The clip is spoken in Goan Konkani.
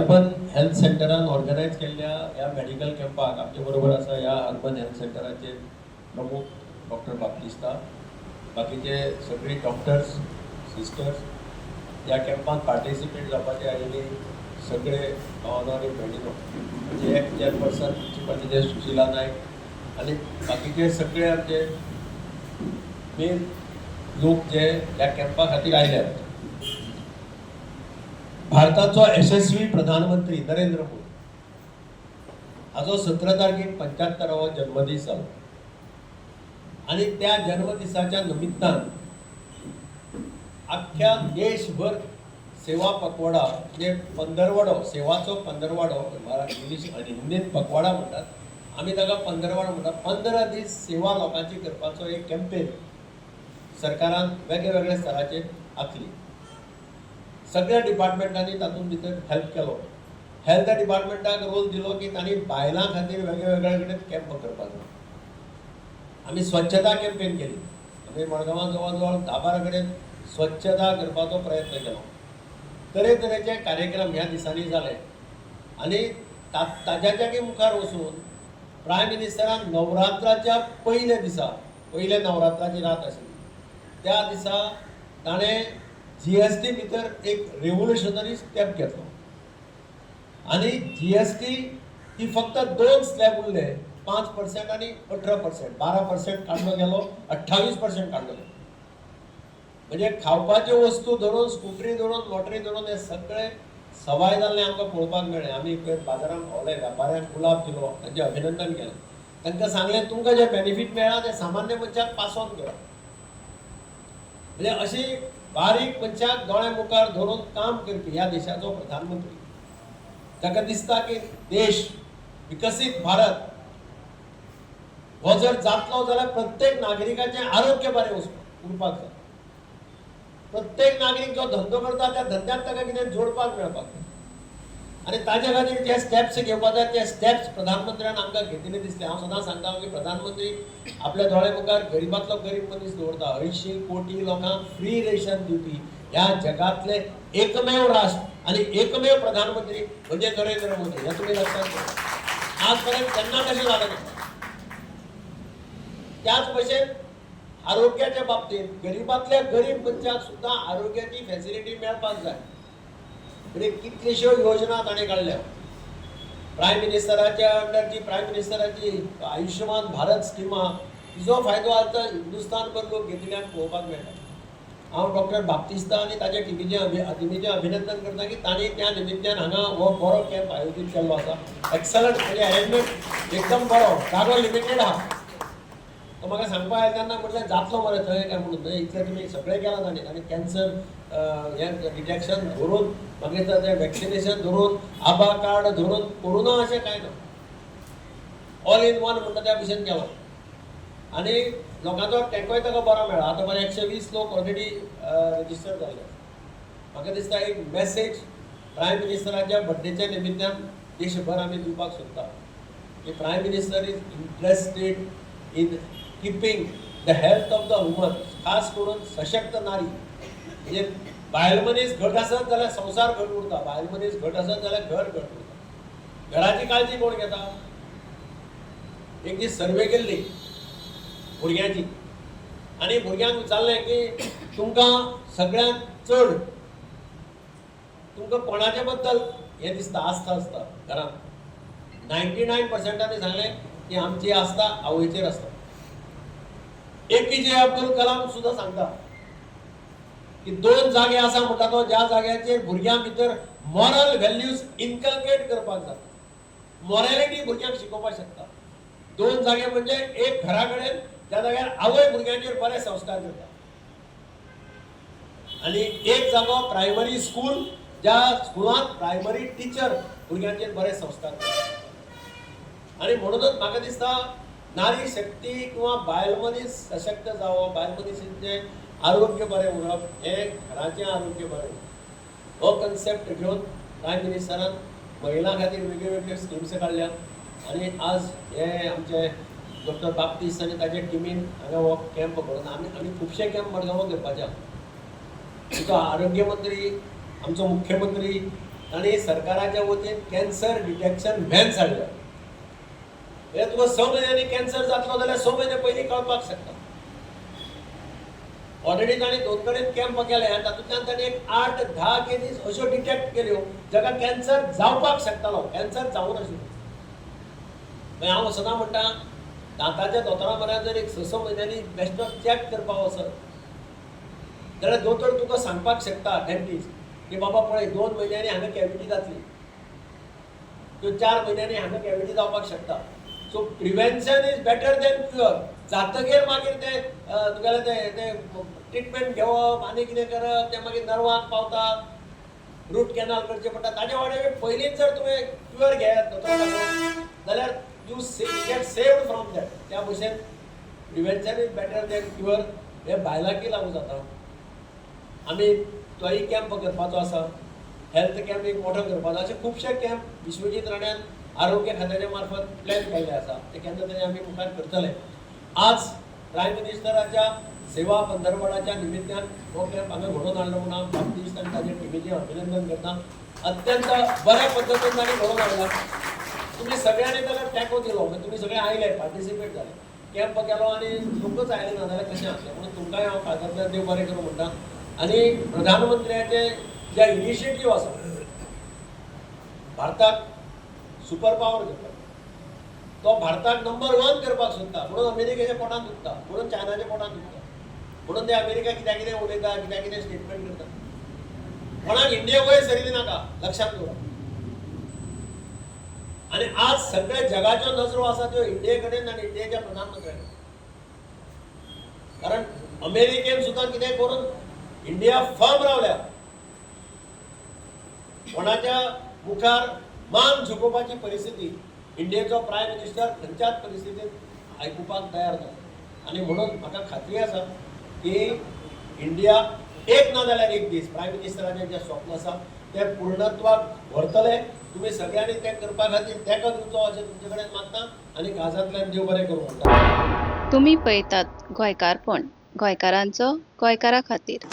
अर्बन हेल्थ सेंटरान ऑर्गनायज केल्ल्या ह्या मेडिकल कॅम्पाक आमचे बरोबर आसा ह्या अर्बन हेल्थ सेंटराचे प्रमुख डॉक्टर बाप्तिस्ता, बाकीचे सगळी डॉक्टर्स, सिस्टर्स, ह्या कॅम्पात पार्टिसिपेट जावपाचे आयिल्ली सगळे भावानो आनी भयणीनो, म्हणजे एक चेअरपर्सन म्युनिसिपालिटीचे सुशिला नायक आनी बाकीचे सगळे आमचे मेन लोक जे ह्या कॅम्पा खातीर आयल्यात. भारताचो यशस्वी प्रधानमंत्री नरेंद्र मोदी हाजो 17 तारखेक 75वो जन्मदीस जालो आनी त्या जन्मदिसाच्या निमित्तान अख्ख्या देशभर सेवा पखवाडा, म्हणजे पंदरवाडो, सेवाचो पंदरवाडो. इंग्लीश आनी हिंदीन पखवाडा म्हणटात, आमी ताका पंदरवाडो म्हणटात. 15 दीस सेवा लोकांची करपाचो एक कॅम्पेन सरकारान वेगळे वेगळे स्तराचेर आंखली. सगळ्या डिपार्टमेंटांनी तातूंत भितर हेल्प केलो. हेल्थ डिपार्टमेंटाक रोल दिलो की तांणी बायलां खातीर वेगळे वेगळे कडेन कॅम्प करपाक जाय. आमी स्वच्छता कॅम्पेन केली. आमी मडगांवां जवळ जवळ 10-12 कडेन स्वच्छता करपाचो प्रयत्न केलो. तरेतरेचे कार्यक्रम ह्या दिसांनी जाले आनी ताज्याच्याकी मुखार वचून प्रायम मिनिस्टरान नवरात्राच्या पयल्या दिसा, पयल्या नवरात्राची रात आशिल्ली, त्या दिसा ताणें जीएसटी भितर एक रेव्होल्युशनरी स्टेप घेतलो आनी जीएसटी ही फक्त दोन स्लॅब उरले, 5% आनी 18%. 12% काडलो गेलो, 28% काडलो गेलो. म्हणजे खावपाच्यो वस्तू धरून, स्कुटरी धरून, मोटरी धरून हे सगळे सवाय जाल्ले आमकां पळोवपाक मेळ्ळें. आमी पयर बाजारांत भोंवले, व्यापाऱ्यांक गुलाब दिलो, तांचें अभिनंदन केलें. तांकां सांगलें, तुमकां जें बेनिफीट मेळ्ळां तें सामान्य मनशाक पास ऑन करा. म्हणजे अशी बारीक मनशाक दोळे मुखार धरून काम करपी ह्या देशाचो प्रधानमंत्री, ताका दिसता की देश विकसीत भारत हो जर जातलो जाल्यार प्रत्येक नागरिकाचें आरोग्य बरें उरपाक जाय. प्रत्येक नागरीक जो धंदो करता, त्या धंद्यात ताका कितें जोडपाक मेळपाक जाय आनी ताजे खातीर जे स्टेप्स घेवपाक जाय, ते स्टेप्स प्रधानमंत्र्यान आमकां घेतिल्ले दिसले. हांव सदां सांगता की प्रधानमंत्री आपल्या दोळे मुखार गरिबांतलो गरीब मनीस दवरता. 80 कोटी लोकांक फ्री रेशन दिवपी ह्या जगातले एकमेव राष्ट्र आनी एकमेव प्रधानमंत्री म्हणजे नरेंद्र मोदी, हें तुमी लक्षात दवरा. आजपर्यंत केन्ना तशें जालें ना. त्याच भशेन आरोग्याच्या बाबतीत गरिबांतल्या गरीब मनशाक सुद्दां आरोग्याची फॅसिलिटी मेळपाक जाय, म्हणजे कितल्योश्यो योजना ताणें काडल्या. प्रायम मिनिस्टराच्या अंडर जी प्रायम मिनिस्टराची आयुष्यमान भारत स्कीम आहा, तिजो फायदो आतां हिंदुस्थानभर लोक घेतिल्ल्यान पळोवपाक मेळटा. हांव डॉक्टर बाप्तिस्ता आनी ताच्या टिमीचें अभिनंदन करता की तांणी त्या निमित्तान हांगा हो बरो कॅम्प आयोजीत केल्लो आसा. एक्सलंट, म्हणजे अरेंजमेंट एकदम बरो. जागो लिमिटेड आहा. तो म्हाका सांगपाक आयलो तेन्ना म्हटलें, जातलो मरे थंय काय म्हणून. न्हय, इतलें तुमी सगळें केलां. तांणी आनी कॅन्सर हें डिटेक्शन धरून, मागीर तें वॅक्सिनेशन धरून, आबा कार्ड धरून, करूं अशें कांय ना. ऑल इन वन म्हणटा त्या भशेन केलो आनी लोकांचो तेंकोय ताका बरो मेळ्ळा. आतां बरें 120 लोक ऑलरेडी रजिस्टर जाल्ले. म्हाका दिसता एक मॅसेज प्रायम मिनिस्टराच्या बड्डेच्या निमित्तान देशभर आमी दिवपाक सोदता की Prime Minister is interested in keeping the health of the woman, खास करून सशक्त नारी. म्हणजे बायल मनीस घट आसत जाल्यार संवसार घट उरता, बायल मनीस घट आसत जाल्यार घर घट उरता. घराची काळजी कोण घेता? एक दीस सर्वे केल्ली भुरग्यांची आनी भुरग्यांक विचारलें की तुमकां सगळ्यांत चड तुमकां कोणाच्या बद्दल हें दिसता, आस्था आसता घरांत? 99 पर्संटांनी सांगलें की आमची आस्था आवयचेर आसता. एपीजे अब्दुल कलाम सुद्दां सांगता की दोन जागे आसा म्हणटा तो, ज्या जाग्याचेर भुरग्यां भितर मॉरल व्हॅल्यूज इनकल्केट करपाक जाता, मॉरॅलिटी भुरग्यांक शिकोवपाक शकता. दोन जागे म्हणजे एक घरा कडेन, ज्या जाग्यार आवय भुरग्यांचेर बरे संस्कार करता, आनी एक जागो प्रायमरी स्कूल, ज्या स्कुलांत प्रायमरी टिचर भुरग्यांचेर बरे संस्कार करता. आनी म्हणूनच म्हाका दिसता, नारी शक्ती किंवा बायल मनीस सशक्त जावप, बायल मनीसांचें आरोग्य बरें उरप हें घराचें आरोग्य बरें उरप, हो कन्सेप्ट घेवन प्रायम मिनिस्टरान महिलां खातीर वेगळे वेगळे स्किम्स काडल्या. आनी आज हे आमचे डॉक्टर बाप्तीस आनी ताच्या टिमीन हांगा हो कॅम्प करून आमी खुबशे कॅम्प मडगांवां करपाचे आहा. आमचो आरोग्य मंत्री, आमचो मुख्यमंत्री तांणी सरकाराच्या वतीन कॅन्सर डिटेक्शन व्हॅन्स हाडल्या. हे तुका 6 म्हयन्यांनी कॅन्सर जातलो जाल्यार 6 म्हयने पयलीं कळपाक शकता. ऑलरेडी तांणी 2 कडेन कॅम्प केले आनी तातूंतल्यान तांणी एक 8-10 केसीस अश्यो डिटेक्ट केल्यो जाका कॅन्सर जावपाक शकतालो, कॅन्सर जावूं नाशिल्लो. मागीर हांव सदां म्हणटा, दांताच्या दोतोरा म्हऱ्यान जर एक 6-6 म्हयन्यांनी बेश्टो चॅक करपाक वचत जाल्यार दोतोर तुका सांगपाक शकता, डेंटिस्ट, की बाबा पळय 2 म्हयन्यांनी हांगा कॅविटी जातली, त्यो 4 म्हयन्यांनी हांगा कॅविटी जावपाक शकता. So prevention is better than cure. जातगीर मागीर ते तुगेलें ते ट्रिटमेंट घेवप आनी कितें करप, तें मागीर नर्वाक पावता, रूट कॅनल करचें पडटा. ताजे वांगडा पयलींच जर तुवें क्युअर घेयात दोतोरा जाल्यार you get saved from that. त्या भशेन prevention is better than cure हें बायलांकय लागू जाता. आमी तोय कॅम्प करपाचो आसा, हेल्थ कॅम्प एक मोठो करपाचो. अशे खुबशे कॅम्प विश्वजीत राण्यान आरोग्य खात्याच्या मार्फत प्लॅन केल्ले आसा, ते केन्ना तरी आमी मुखार करतले. आज प्रायम मिनिस्टराच्या सेवा पंदरवाडाच्या निमित्तान हो कॅम्प हांगा घडोवन हाडलो म्हणून हांव बाप्तीस्ट आनी ताजे टिमीचें अभिनंदन करता. अत्यंत बऱ्या पद्दतीन तांणी घडोवन हाडला. तुमी सगळ्यांनी ताका तेंको दिलो, म्हणजे तुमी सगळे आयले, पार्टिसिपेट जाले. कॅम्प केलो आनी लोकच आयले ना जाल्यार कशें जातलें? म्हणून तुमकांय हांव काळजांतल्यान देव बरें करूं म्हणटा. आनी प्रधानमंत्र्याचे जे इनिशिएटीव आसा भारताक सुपर पावर करपाक, तो भारताक नंबर 1 करपाक सोदता, म्हणून अमेरिकेच्या पोटान दुखता, म्हणून चायनाच्या पोटान दुखता, म्हणून ते अमेरिका कित्याक कितें उलयता, कित्याक कितें स्टेटमेंट करता. कोणाक इंडिया वयर सरिल्ली नाका, लक्षात दवरा. आनी आज सगळ्या जगाच्यो नजरो आसा त्यो इंडिये कडेन आनी इंडियेच्या प्रधानमंत्र्या कडेन. कारण अमेरिकेन सुद्दां कितें करून इंडिया फर्म रावल्या, कोणाच्या मुखार मान झुकोवपाची परिस्थिती इंडियेचो प्रायम मिनिस्टर खंयच्याच परिस्थितीत आयकुपाक तयार ना. आनी म्हणून म्हाका खात्री आसा की इंडिया एक ना जाल्यार एक दीस प्रायम मिनिस्टराचें जें स्वप्न आसा तें पूर्णत्वाक व्हरतले. तुमी सगळ्यांनी तें करपा खातीर तेंको दिवचो अशें तुमचे कडेन मागता आनी काळजांतल्यान देव बरें करूं म्हणटा. तुमी पळयतात गोंयकारपण, गोंयकारांचो गोंयकारा खातीर.